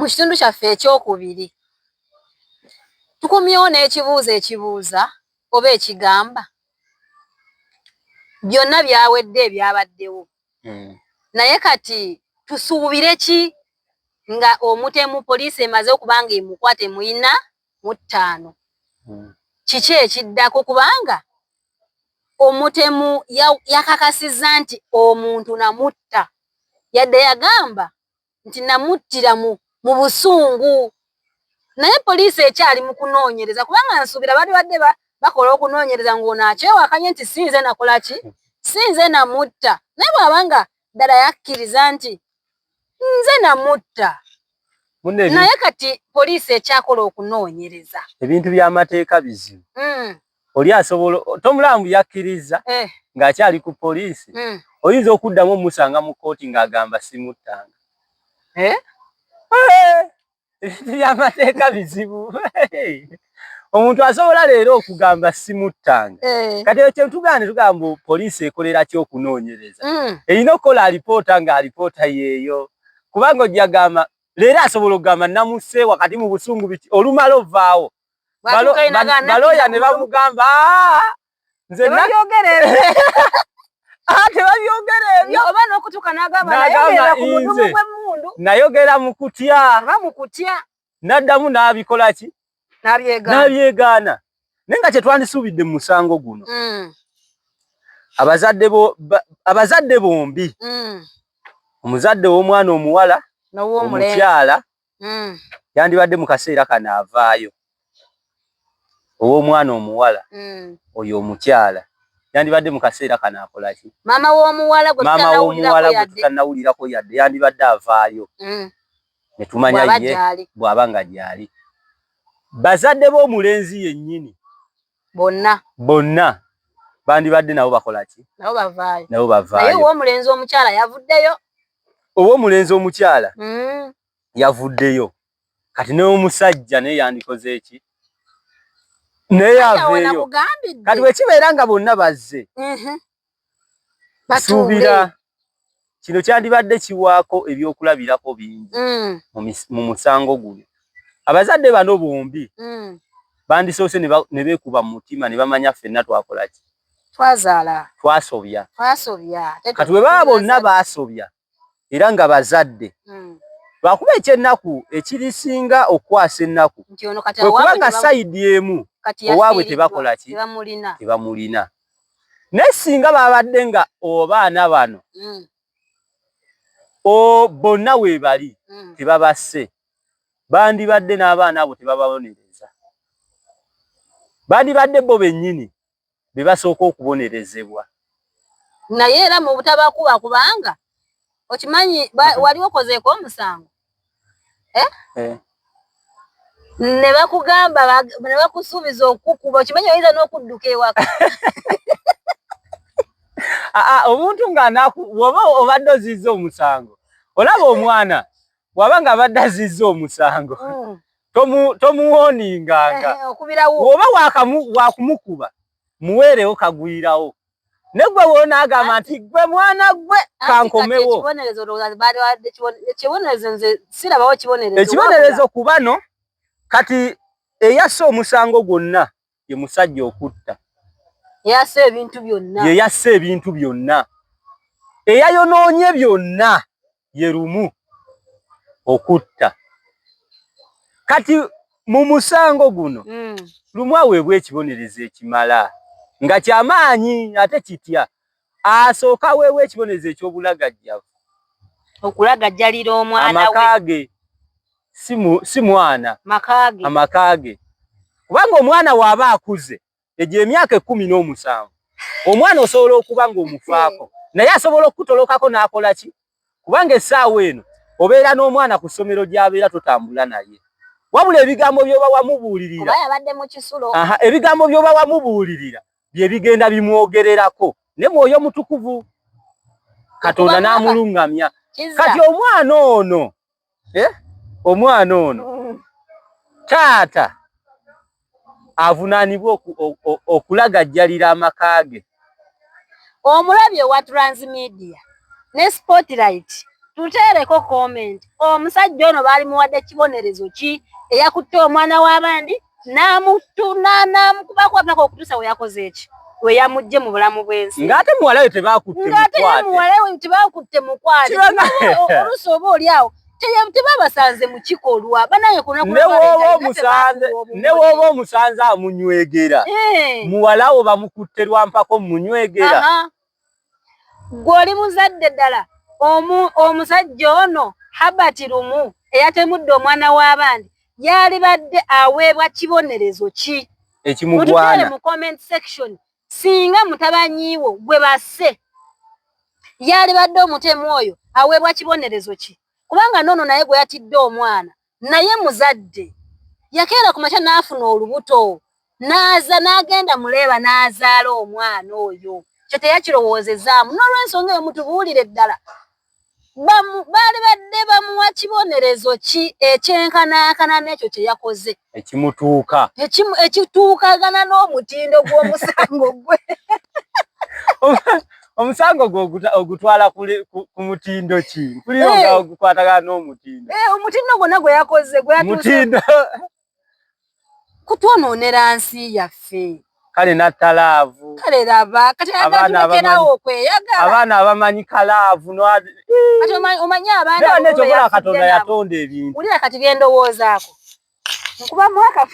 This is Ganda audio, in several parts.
Mu kitundu kyaffe ekyokubiri tukomyewo n'ekibuuzo ekibuuza oba ekigamba byonna byawedde ebyabaddewo. Naye kati tusuubire ki nga omutemu poliisi emaze okuba nga emukwata emuyina mu ttaano? Kiki ekiddako? Kubanga omutemu yakakasizza nti omuntu namutta, yadde yagamba nti namuttira mu busungu, naye poliisi ekyali mu kunoonyereza, kubanga nsuubira balibadde bakola okunoonyereza ng'ono akyewakanye nti si nze nakola ki, si nze namutta. Naye bw'aba nga ddala yakkiriza nti nze namutta, naye kati poliisi ekyakola okunoonyereza. Ebintu by'amateeka bizibu. Oli asobola tomulambu yakkiriza ng'akyali ku poliisi, oyinza okuddamu omusanga mu kkooti ng'agamba simuttanga. Ebintu by'amateeka bizibu. Omuntu asobola leero okugamba simuttanga. Kati ekyo tugamba ne tugamba poliisi ekolera ki okunoonyereza? Erina okukola alipoota ng'alipoota yeeyo, kubanga ojja gamba leero asobola okugamba namusse wakati mu busungu biki, olumala ovaawo balooya ne bamugamba nze tebabyogera ebyo, oba n'okutuuka n'agamba nayogera ku mudumu gw'emmundu, nayogera mu kutya, oba mu kutya, n'addamu n'abikola ki, n'abyegaana. Naye nga kyetwandisuubidde mu musango guno, abazadde bombi, omuzadde w'omwana omuwala omukyala yandibadde mu kaseera kano avaayo, ow'omwana omuwala oyo omukyala yandibadde mu kaseera kano akola ki? Maama w'omuwala gwe tutannawulirako yadde yandibadde avaayo ne tumanya ye bw'aba nga gyali. Bazadde b'omulenzi yennyini bonna bonna bandibadde nabo bakola ki? Nabo bavaayo. Nabo bavaayo. Naye ow'omulenzi omukyala yavuddeyo. Ow'omulenzi omukyala yavuddeyo. Kati n'omusajja naye yandikoze ki? Naye aveeyo. Kati bwe kibeera nga bonna bazze, suubira kino kyandibadde kiwaako ebyokulabirako bingi mu musango guno. Abazadde bano bombi bandisoose ne beekuba mu mutima ne bamanya ffenna twakola ki? Twazaala. Twasobya. Twasobya. Kati bwe baba bonna baasobya era nga bazadde, lwakuba ekyennaku ekirisinga okukwasa ennaku kwe kuba nga sayidi emu owaabwe tebakola ki? Tebamulina. Naye singa babadde nga abaana bano bonna weebali tebabasse, bandibadde n'abaana abo tebababonereza, bandibadde bo bennyini be basooka okubonerezebwa. Naye era mu butabakuba, kubanga okimanyi wali okozeeko omusango ne bakugamba ne bakusuubiza okukuba, okimanyi oyinza n'okudduka ewaka. Omuntu nga bw'oba obadde ozizza omusango, olaba omwana bw'aba nga abadde azizza omusango, tomuwooninganga. Bw'oba wakumukuba muweerewo kagwirawo, ne gwe woonaagamba nti gwe mwana gwe kankomewo. Ekibonerezo ku bano kati eyasse omusango gwonna ye musajja okutta, yasse ebintu byonna, ye yasse ebintu byonna, eyayonoonye byonna ye Lumu okutta. Kati mu musango guno Lumu aweebwa ekibonerezo ekimala nga kyamaanyi ate kitya, asooka aweebwa ekibonerezo eky'obulagajjavu, okulagajjalira omwana we, amaka ge, si mwana, amaka ge, kubanga omwana waaba akuze egyo emyaka 17 omwana osobola okuba ng'omufaako, naye asobola okukutolokako n'akola ki? Kubanga essaawa eno obeera n'omwana ku ssomero gy'abeera totambula naye, wabula ebigambo by'oba wamubuulirira, ebigambo by'oba wamubuulirira bye bigenda bimwogererako ne Mwoyo Mutukuvu Katonda n'amulungamya. Kati omwana ono omwana ono taata avunaanibwa okulagajjalira amaka ge. Omulabye wa Transmedia ne Spotlight. Tuteereko comment, omusajja ono baali muwadde kibonerezo ki eyakutte omwana w'abandi n'amutuna n'amukubako paka okutuusa we yakoze eki, we yamuggye mu bulamu bw'ensi? Ng'ate muwala we tebakutte. Ng'ate ye mukwate. Muwala we tebakutte mukwate. Oluusi oba oli awo tebabasanze mu kikolwa banaye. Ne wooba omusanze, ne wooba omusanze amunywegera, muwala wo bamukutte lwampako munywegera. Gwe oli muzadde ddala, omusajja ono Habert Lumu eyatemudde omwana w'abandi yalibadde aweebwa kibonerezo ki? Ekimugwana. Mu comment section, singa mutabanyiiwo gwe basse, yalibadde omutemu oyo aweebwa kibonerezo ki? Kubanga noono naye gwe yatidde omwana naye muzadde, yakeera ku makya n'afuna olubuto, n'aza n'agenda muleeba n'azaala omwana oyo, kyo teyakirowoozezaamu. N'olwensonga eyo, mutubuulire ddala, baali badde bamuwa kibonerezo ki ekyenkanankana n'ekyo kye yakoze? Ekimutuuka. Ekituukagana n'omutindo gw'omusango gwe. Omusango gwe ogutwala ku mutindo ki? Mpulira nga ogukwatagana n'omutindo. Omutindo gwonna gwe yakoze gwe yatuuse mutindo. Kutwonoonera nsi yaffe. Kale natta love. Kale laba kati agatulekerawo okweyagala. Abaana abamanyi ka love. Kati omanyi abaana Nekyokola, Katonda yatonda ebintu. Wulira kati byendowoozaako, nkuba mwaka.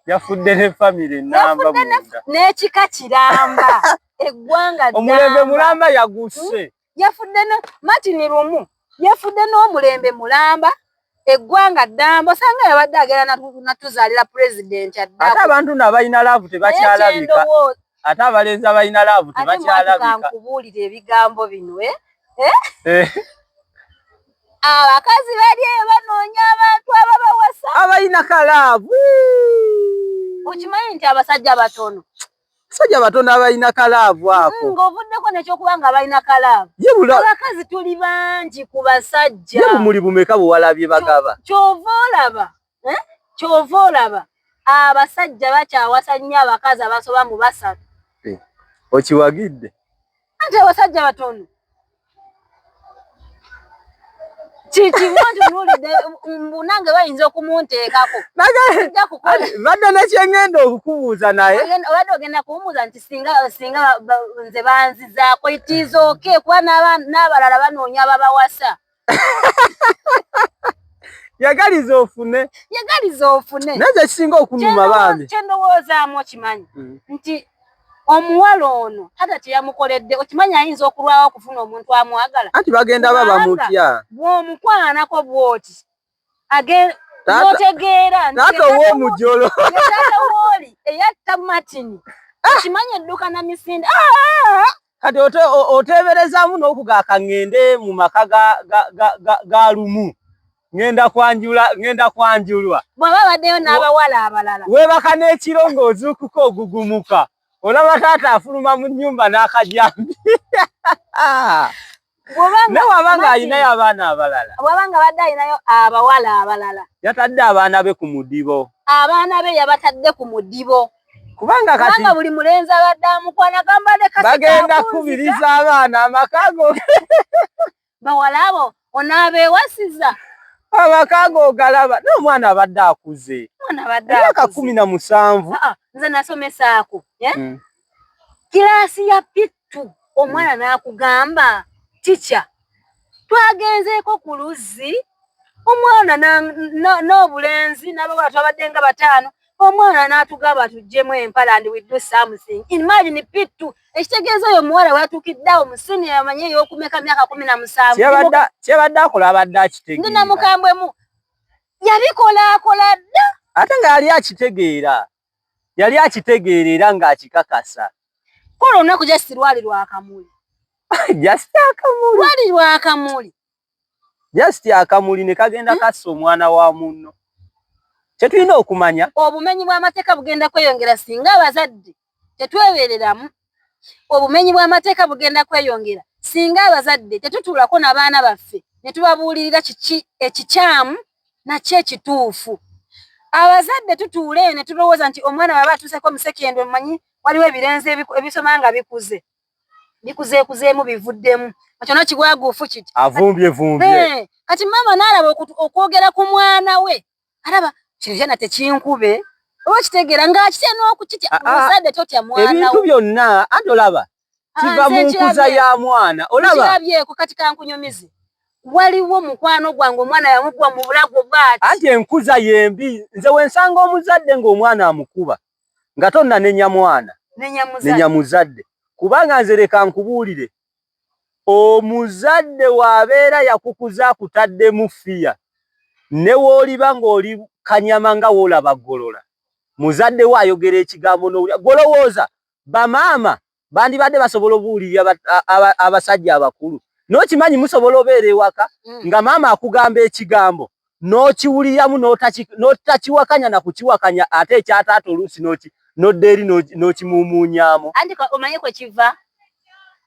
Yafudde ne famire enamba munda. N'ekika kiramba, eggwanga. Omulembe mulamba yagusse. Yafudde ne Martin Lumu, yafudde n'omulembe mulamba, eggwanga ddamba. Osanga yabadde agenda natuzaalira pulezidenti. Ate abantu nabalina love tebakyalabika, ate abalenzi abalina love tebakyalabika. Nkubuulira ebigambo bino, eh? Eh? Abakazi bali eyo banoonya abantu ababawasa. Abalina ka love. Okimanyi nti abasajja batono? Abasajja batono abalina ka love ako. Ng'ovuddeko nekyokuba nga balina ka love, abakazi tuli bangi ku basajja. Ye bumuli bumeka bwewalabye bagaba? Kyova olaba, eh? Kyova olaba abasajja bakyawasa nnyo abakazi abasoba mu 3. Eh, okiwagidde? Anti abasajja batono. Kikiwantunuulidde nange bayinza okumunteekako. Badde nekyengenda okukubuuza naye. Obadde ogenda kumbuuza nti singa nze banzizaako, it is okay, kuba n'abalala banoonya babawasa. Yagaliza ofune. Yagaliza ofune. Naye ekisinga okunuma bambi. Kyendowoozaamu, okimanyi nti omuwala ono tata kyeyamukoledde, okimanyi ayinza okulwawo okufuna omuntu amwagala. Anti bagenda baba mutya. Bw'omukwanako bw'oti notegeera. Taata ow'omujolo. Taata wooli eyatta Martin, okimanyi edduka na misinde. Kati oteeberezaamu n'okugaaka ŋŋende mu maka ga Lumu, ŋŋenda kwanjula, ŋŋenda kwanjulwa. Bw'aba abaddeyo n'abawala abalala. Weebaka n'ekiro ng'ozuukuka ogugumuka, olaba taata afuluma mu nnyumba n'akajambi. Ne waba ng'alinayo abaana abalala. Bw'aba nga badde alinayo abawala abalala. Yatadde abaana be ku mudibo. Abaana be yabatadde ku mudibo. Kubanga kati kubanga buli mulenzi abadde amukwana gamba leka. Bagenda kubiriza abaana amaka go. Bawala abo onaabeewasiza. Amaka go ogalaba n'omwana abadde akuze. Omwana abadde Emyaka 17. Ah, ah, nze nasomesaako, eh? Kiraasi ya P2, omwana n'akugamba, "Teacher, twagenzeeko ku luzzi." Omwana n'obulenzi n'abawala twabadde nga bataano, omwana n'atugamba tuggyemu empala and we do something. Imagine, P2! Ekitegeeza oyo omuwala weyatuukidde awo mu senior, yamanye ey'okumeka, myaka 17. Kyebadde akola abadde Ndi akitegeera. Namukambwemu yabikola akola dda. Ate nga yali akitegeera, yali akitegeera era ng'akikakasa. Kola olunaku just lwali lwakamuli. Just akamuli. Lwali lwakamuli. Just akamuli ne kagenda kassa omwana wa munno. Kyetulina okumanya, obumenyi bw'amateeka bugenda kweyongera singa abazadde tetwebereramu. Obumenyi bw'amateeka bugenda kweyongera singa abazadde tetutuulako n'abaana baffe ne tubabuulirira kiki ekikyamu nakyo ekituufu. Abazadde tutuula eyo ne tulowooza nti omwana bw'aba atuuseko mu secondary, omanyi waliwo ebirenzi ebisoma nga bikuze. Bikuzeekuzeemu bivuddemu kyona kigwaguufu kiti avumbye vumbye. Kati maama n'alaba okwogera ku mwana we, alaba kino kyana tekinkube, oba kitegeera ng'akitya n'okukitya. Muzadde totya mwana. Ebintu byonna anti olaba kiva mu nkuza ya mwana. Olaba kirabyeko. Kati kankunyumize, waliwo mukwano gwange omwana yamugwa mu bulago bwati. Anti enkuza yembi. Nze wensanga omuzadde ng'omwana amukuba nga tonnanenya mwana, nenya muzadde, kubanga nze leka nkubuulire, omuzadde w'abeera yakukuza akutaddemu fiya, ne w'oliba ng'oli kanyama nga w'olaba golola, muzadde we ayogera ekigambo n'owulira. Golowooza bamaama bandibadde basobola obuwulirira abasajja abakulu? N'okimanyi musobola obeera ewaka nga maama akugamba ekigambo n'okiwuliramu n'otakiwakanya na kukiwakanya, ate ekyataata oluusi n'odda eri n'okimuumuunyaamu. Anti omanye kwe kiva,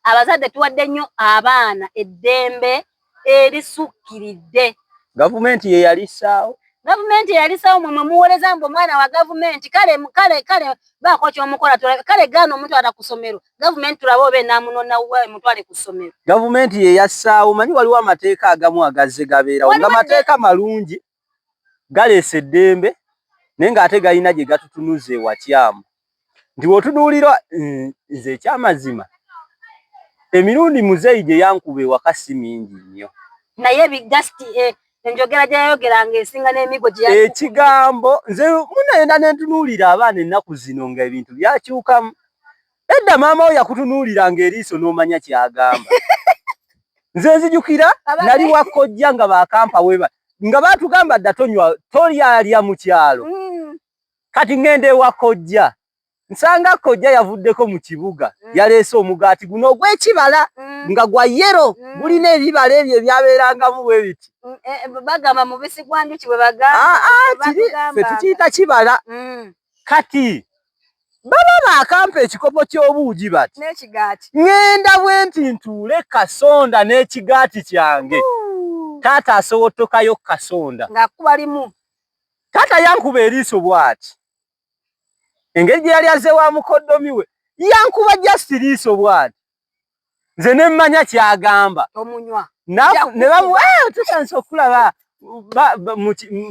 abazadde tuwadde nnyo abaana eddembe erisukkiridde. Gavumenti ye yalissaawo. Gavumenti eyalisaawo. Mwe muwoleza mbu omwana wa gavumenti. Kale kale kale, baako kyomukola. Kale gaana omutwala ku ssomero, gavumenti tulabe oba enaamunona mutwale ku ssomero. Gavumenti ye yassaawo. Manyi waliwo amateeka agamu agazze gabeerawo nga mateeka malungi, galeesa eddembe, naye ng'ate galina gye gatutunuza ewakyamu. Nti bw'otunuulira, nze ekyamazima emirundi muzeeyi gye yankuba ewaka si mingi nnyo. Naye just enjogera gye yayogeranga esinga n'emigo gye. Ekigambo nze munayenda nentunuulira abaana ennaku zino nga ebintu byakyukamu. Edda maama we yakutunuuliranga eriiso n'omanya kyagamba. Nze nzijukira nali wa kojja nga bakampa weba nga batugamba dda tonywa, tolyalya mu kyalo. Kati ŋŋenda ewa kojja, nsanga kojja yavuddeko mu kibuga, yaleese omugaati guno ogw'ekibala nga gwa yellow, gulina ebibala ebyo ebyabeerangamu bwe biti. Bagamba mubisi gwa njuki bwe bagamba. Ffe tukiyita kibala. Kati baba bakampa ekikopo ky'obuugi bati ŋŋenda bwe nti ntuule kasonda n'ekigaati kyange, taata asowotokayo kasonda. Ng'akuba limu. Taata yankuba eriiso bw'ati, engeri gye yali azze wa mukoddomi we, yankuba just liiso bw'ati, nze ne mmanya ky'agamba. Tomunywa. Ne bamu tutandise okulaba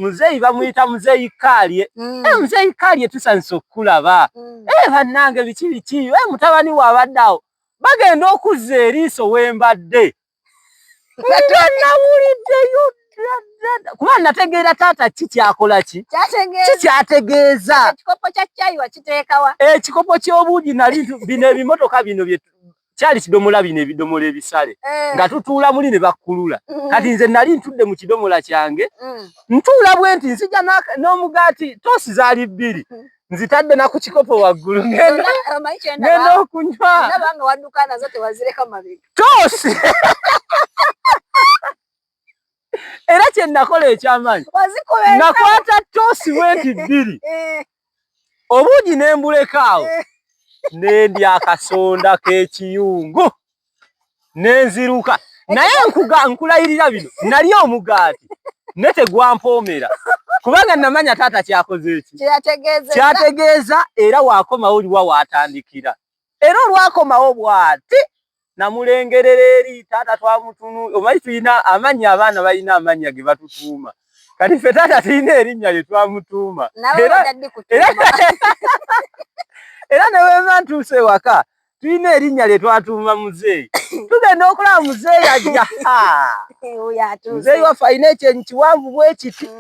muzeeyi bamuyita muzeeyi Kaalye. Muzeeyi Kaalye, tusanyuse okukulaba. Bannange, biki biki, mutabani we abadde awo. Bagenda okuzza eriiso wembadde nga nawuliddeyo, kuba nategeera taata ki kyakola, ki kikyategeeza. Ekikopo kya caayi wakiteekawa? Ekikopo ky'obuugi nali bino ebimotoka bino bye kyali kidomola, bino ebidomola ebisale, nga tutuula muli ne bakkulula. Kati nze nali ntudde mu kidomola kyange, ntuula bwe nti nzija n'omugaati, toosi zaali bbiri, nzitadde na ku kikopo waggulu, ngenda okunywa toosi. Era kye nakola ekyamaanyi, nakwata toosi bwenti bbiri, obuugi ne mbuleka awo, nendya akasonda k'ekiyungu nenziruka. Naye nkuga nkulayirira, bino nali omugaati ne tegwampoomera, kubanga namanya taata kyakoze eki kyategeeza. Era waakomawo liwa waatandikira, era olwakomawo bw'ati namulengerera eri taata twamutunu. Omanyi tulina amannya, abaana balina amannya ge batutuuma. Kati ffe taata tulina erinnya lye twamutuuma, era ne wemba ntuuse ewaka tulina erinnya lye twatuuma muzeeyi. Tugenda okulaba muzeeyi ajja. Muzeeyi waffe alina ekyenyi kiwanvu bwe kiti.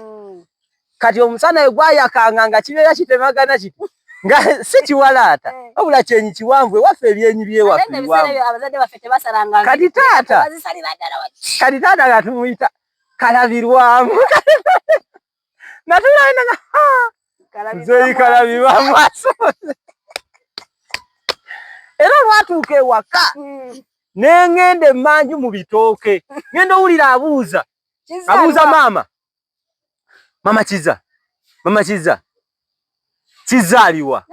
Kati omusana we gwayakanga nga kibeera kitemagana kiti, nga si kiwalaata, wabula kyenyi kiwanvu. Ewaffe ebyenyi byewaffe biwanvu. Kati taata nga tumuyita Kalabirwamu. Natulainaga muzeeyi Kalabirwamu asoboze. Era olwatuuka ewaka neŋŋenda emmanju mu bitooke, ŋŋenda owulira abuuza abuuza maama, "Mama Kiza, mama Kiza, Kiza aliwa?"